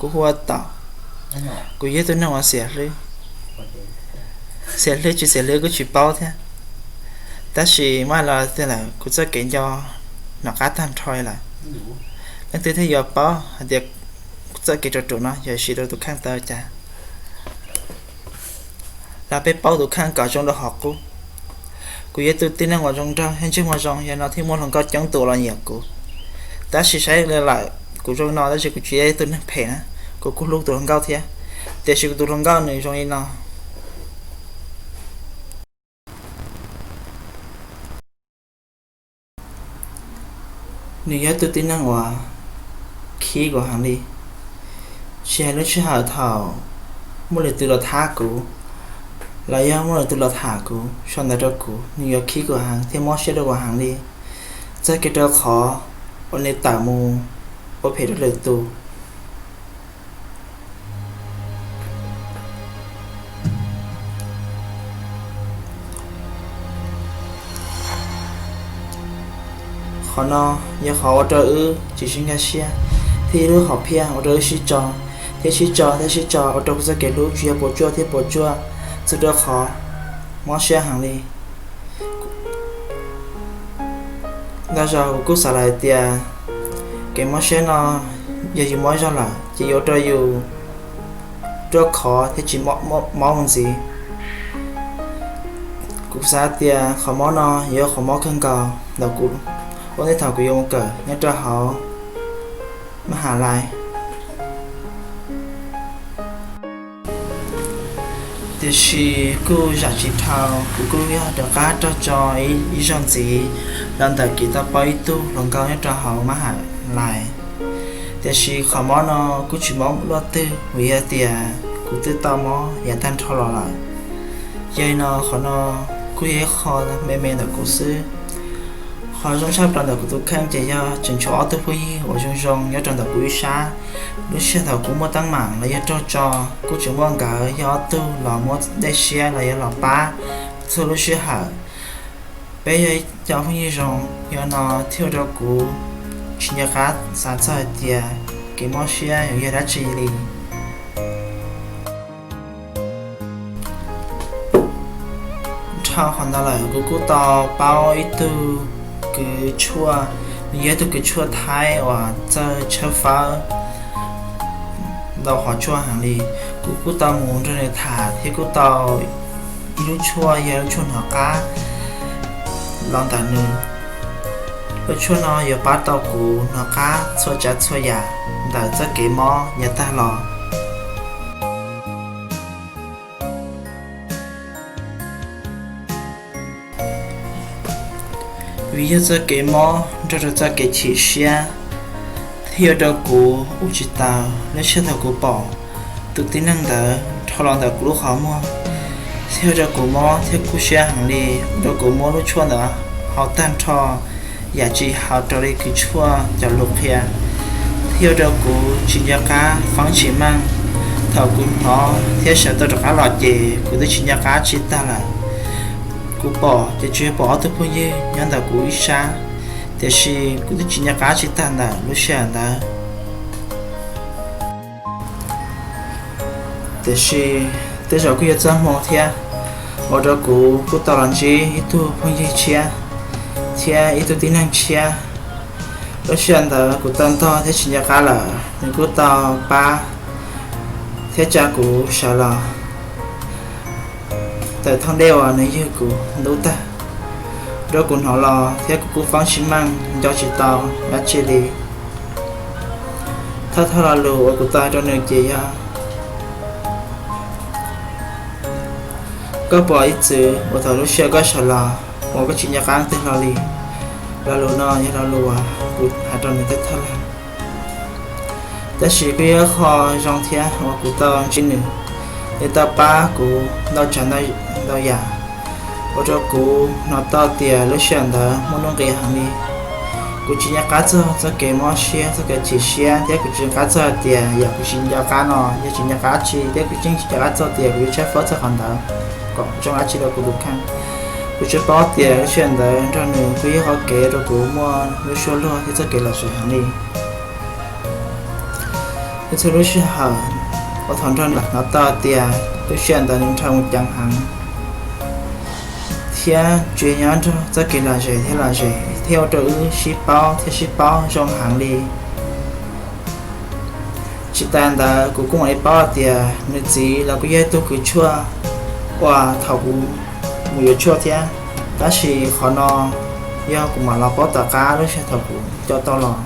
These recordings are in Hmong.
Kuv hu ua Tom, kuv yog ib tug neeg uas xiam hlwb. Xiam hlwb tsis xiam hlwb kuj tsis paub thiab, tab sis muab hais los tiag lawm kuv txoj kev nco hnov qab tag nrho lawm. Leej twg thiaj yuav paub hais tias txoj kev ruam ruam no yog siv rau tus kheej tau cas? Los peb paub tus kheej kom zoo rau hauv qub. Kuv yog ib tug tib neeg uas zoo nraug thiab ntsej muag zoo, yog no thiaj muaj hluas nkauj coob tus los nyiam kuv. Tab sis saib li lawm kuv zoo no tab sis kuv tsis yog ib tug neeg phem na, kuv kuj hlub tus hluas nkauj thiab, tiam sis kuv tus hluas nkauj nws zoo li no. Nws yog ib tug tib neeg uas khib kuv heev li. Tsis hais lub sij hawm thaum muaj lwm tus los thab kuv, los yog muaj lwm tus los tham kuv, sau ntawv rau kuv, nws yuav khib kuv heev thiab mob siab rau kuv heev li. Txog kiag rau qhov uas nws tawm mus ua phem rau lwm tus. Qhov no yog qhov ua rau wb tsis sib nkag siab, thiab ib lub hom phiaj ua rau wb sib tso, thiab sib tso thiab sib tso ua rau kuv txoj kev hlub tsuas yog puas tsuaj thiab puas tsuaj, txog rau qhov mob siab heev li. Ntau zaus kuv kuj xav lawm tias kev mob siab no yog yus mob zog lawm ces yuav ua rau yus ruaj khov thiab tsis mob mus ntxiv. Kuv xav tias qhov mob no yog qhov mob kawg nkaus ntawm kuv ua ntej thaum kuv yuav mus kawm nyob rau hauv mab ham lais. Tiam sis kuj zam tsis dhau, kuv kuj yog rov qab raug tso ib zaug ntxiv los ntawm kev tau paub ib tug hluas nkauj nyob rau hauv mab ham lais. Tiam sis qhov mob no kuj tsis mob luaj twg vim yog tias kuv twb tau mob yav tag nrho los lawm. Yog li no qhov no kuj yog ib qho me me ntawm kuv xwb. Qhov zoo tshaj plaws ntawm kuv tus kheej ces yog tseem tshuav ob tug phooj ywg uas zoo zoo nyob rau ntawm kuv ib sab. Lub sij hawm thaum kuv muaj teeb meem los yog raug tso, kuj tseem muaj nkawd yog ob tug los muab dej siab los yog los pab txhua lub sij hawm. Peb yog ib co phooj ywg zoo, yog no thiaj ua rau kuv tsis nco qab xav txog hais tias kev mob siab yuav yog dab tsi li. Dhau qhov ntawd lawm kuv kuj tau paub ib tug kws tshuaj, nws yog ib tug kws tshuaj Thaib uas txawj tshawb fawb ntau qhov tshuaj heev li. Kuv kuj tau mus nrog nws tham thiab kuj tau ib lub tshuaj yog lub tshuaj hnov qab los ntawm nws. Lub tshuaj no yuav pab tau kuv hnov qab txhua tsav txhua yam ntawm txoj kev mob yav tag los. Vim yog txoj kev mob nrog rau txoj kev chim siab thiaj ua rau kuv ua tsis taus lub sij hawm thaum kuv pom tus tib neeg ntawd dhau los ntawm kuv lub qhov muag, thiaj ua rau kuv mob thiab kub siab heev li, ua rau kuv muab lub tshuaj ntawd haus tag nrho, yam tsis haus raws li kws tshuaj cov lus qhia, thiaj ua rau kuv tsis nco qab feeb tsis meej. Thaum kuv hnov thiab sawv tau rov qab los ces kuv twb tsis nco qab tsis tag lawm. Kuv pom ces tsuas yog pom ob tug phooj ywg nyob ntawm kuv ib sab, tiam sis kuv twb tsis nco qab tsis tag ntawm lub sij hawm ntawd. Tiam sis tej zaum kuj yog txoj hmoo thiab, ua rau kuv kuj tau los ntsib ib tug phooj ywg tshiab thiab ib tug tib neeg tshiab. Lub sij hawm ntawd kuv tau ntog thiab tsis nco qab lawm, nws kuj tau pab thiab tsa kuv sawv los ntawm thooj dej uas nws ywg kuv ntub tag, ua rau kuv hnov los thiab kuv kuj feeb tsis meej nco tsis tau dab tsi li. Thawj thawj lo lus uas kuv tau hais rau nws ces yog, koj puas ib txwm uas thaum lub sij hawm koj sawv los uas koj tsis nco qab twg hlo li? Lo lus no yog lo lus uas kuv hais rau nws thawj thawj los. Tab sis kuj yog qho zoo thiab uas kuv tau ntsib nws, nws tau pab kuv ntau tsav ntau yam, ua rau kuv hnov tau tias lub sij hawm ntawd muaj nuj nqis heev li. Kuv tsis nco qab txog txoj kev mob siab, txoj kev chim siab, thiab kuv tsis nco qab txog hais tias yam kuv tsis nco qab no yog tsis nco qab dab tsi, thiab kuv yeej tsis nco qab txog tias kuv yuav tshawb fawb txog qhov ntawd kom zoo dab tsi rau kuv tus kheej. Kuv tsuas paub tias lub sij hawm ntawd nrog nws kuj yog qhov kev rau kuv muaj lub suab luag thiab txoj kev lom zem heev li. Txhua txhua lub sij hawm uas thaum nrog nws hnov tau tias lub sij hawm ntawd nws nrhau mus ceev heev, thiab tsuas nyob nrog txoj kev lom zem thiab lom zem thiab ua rau wb sib paub thiab sib paub zoo heev li. Tsis tas ntawd kuv kuj mam li paub tias nws txiv los kuj yog ib tug kws tshuaj uas thaum kuv mus yuav tshuaj thiab, tab sis qhov no yog kuv mam los paub tom qab lub sij hawm thaum kuv nco tau los.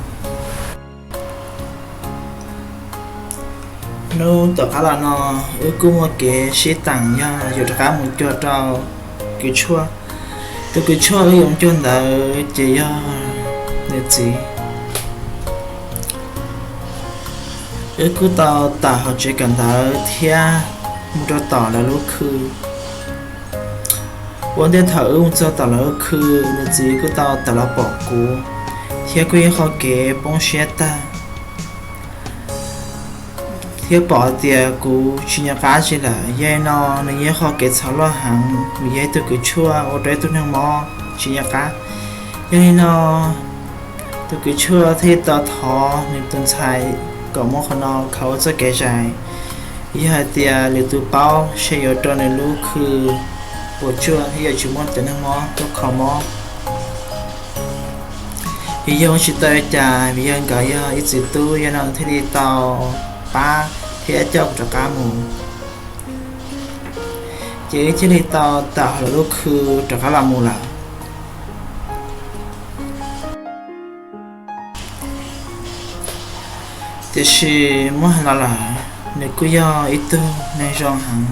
Hnub tom qab los no wb kuj muaj kev sib teem yog yuav rov qab mus cuag rau kws tshuaj. Tus kws tshuaj wb yuav mus cuag ntawd ces yog nws txiv. Wb kuj tau tawm hauv tsev kawm ntawv thiab mus rau tom lawv lub khw. Ua ntej thaum wb mus txog tom lawv lub khw, nws txiv kuj tau tawm los pom kuv thiab kuj yeej qhov kev poob siab tag thiab pom tias kuv tsis nco qab tsi lawm. Yog li no nws yeej qhov kev txhaum loj heev vim yog ib tug kws tshuaj ua rau ib tug neeg mob tsis nco qab. Yog li no tus kws tshuaj thiaj tau thov nws tus ntxhais kom muab qhov no khaws ua txoj kev zais, yog hais tias lwm tus paub saib yuav rau nws lub khw puas tsuaj thiab yuav tsis muaj cov neeg mob tuaj kho mob. Vim yog ua tsis tau li cas vim yog nkawd yog ib txiv tub, yog no thiaj li tau pab thiab coj kuv rov qab mus. Ces wb thiaj li tau tawm hauv lawv lub khw rov qab los mus lawm. Tiam sis muab hais los lawm, nws kuj yog ib tug neeg zoo heev.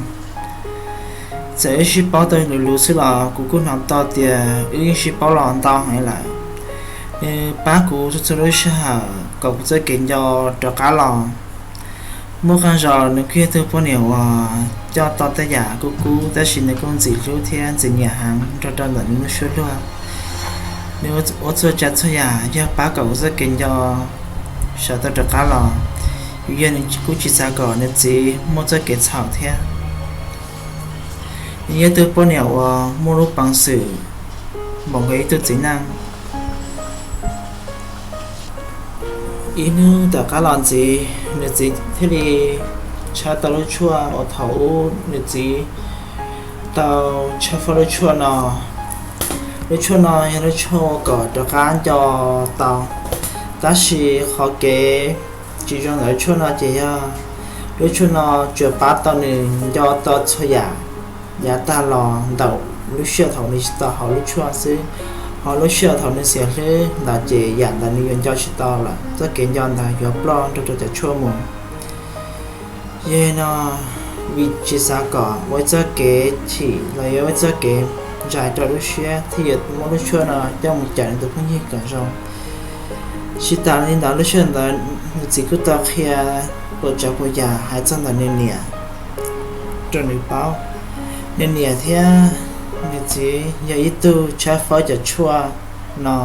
Txawm wb sib paub tau luv luv xwb los kuv kuj hnov tau tias wb yeej sib paub los ntau heev lawm. Nws pab kuv txhua txhua lub sij hawm kom kuv txoj kev nco rov qab los. Muaj qee zaus nws kuj yog tug poj niam uas coj tau tej yam kub kub tab sis nws kuj ntxim hlub thiab ntxim nyiam heev nrog rau ntawm nws lub suab luag. Nws ua txhua tsav txhua yam yog pab kom kuv txoj kev nco sawv tau rov qab los, vim yog nws kuj tsis xav kom nws txiv muaj txoj kev txhaum thiab. Nws yog tug poj niam uas muaj lub peev xwm npaum nkaus ib tug txiv neej. Ib hnub tom qab los ntxiv, nws txiv thiaj li tshawb tau lub tshuaj uas thaum ub nws txiv tau tshawb fawb lub tshuaj no. Lub tshuaj no yog lub tshuaj ua kom rov qab nco tau, tab sis qhov kev tsis zoo ntawm lub tshuaj no ces yog lub tshuaj no tsuas pab tau nws nco tau txhua yam yav tag los ntawm lub sij hawm thaum nws tsis tau haus lub tshuaj xwb, ho lub sij hawm thaum nws xiam hlwb ntawd ces yam ntawd nws yuav nco tsis tau lawm, txoj kev nco ntawd yuav ploj nrog rau cov tshuaj mus. Yog li no, vim tsis xav kom ua ib txoj kev chim los yog ua ib txoj kev ntshai rau lub siab thiaj yuav muab lub tshuaj no coj mus cawm nws tus phooj ywg kom zoo. Tsis tas li ntawd lub sij hawm ntawd nws txiv kuj tau qhia puas tsav puas yam hais txog ntawm nws niam rau nws paub. Nws niam thiab nws txiv yog ib tug tshawb fawb cov tshuaj no,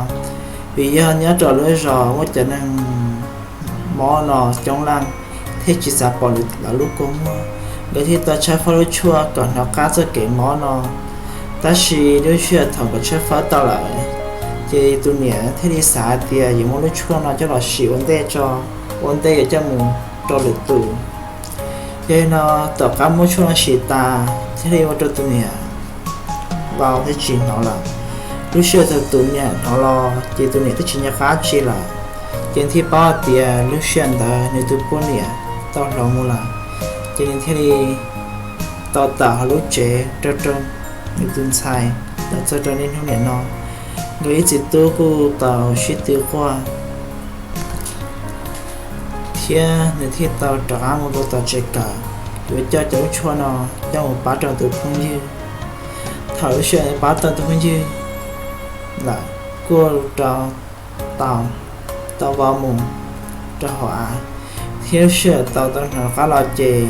vim yog nyob rau lub zos muaj cov neeg mob no coob leej thiab tsis xav pom lawv lub kua muag, nkawd thiaj tau tshawb fawb lub tshuaj kom hnov qab txoj kev mob no. Tab sis lub sij hawm thaum nkawd tshawb fawb tau lawm, ces tus niam thiaj li xav tias yuav muab lub tshuaj no coj los sim ua ntej tso, ua ntej yuav coj mus rau lwm tus. Yog li no, tom qab muab tshuaj no sim tas thiaj li ua rau tus niam vau thiab tsis hnov lawm. Lub sij hawm thaum tus niam hnov los ces tus niam twb tsis nco qab tsi lawm, ces thiaj paub hais tias lub sij hawm ntawd nws tus poj niam tau hloov mus lawm. Ces nws thiaj li tau tawm hauv lub tsev rau rau nws tus ntxhais los txog rau niaj hnub niam no. Nkawd ib txiv tub kuj tau sib tw quaj, thiab nws thiaj tau rov qab mus rau tom tsev kawm, yuav coj cov lub tshuaj no coj mus pab rau tus phooj ywg. Thaum lub sij hawm pab tau tus phooj ywg lawm, kuj rau tau, tau vau mus rau hauv av, thiab lub sij hawm tau tau hnov qab los ces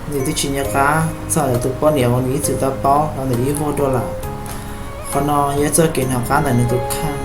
nws twb tsis nco qab txog tus poj niam uas nws ib txwm tau paub los ntawm ib vuag dua lawm. Qhov no yog txoj kev hnov qab ntawm nws tus kheej.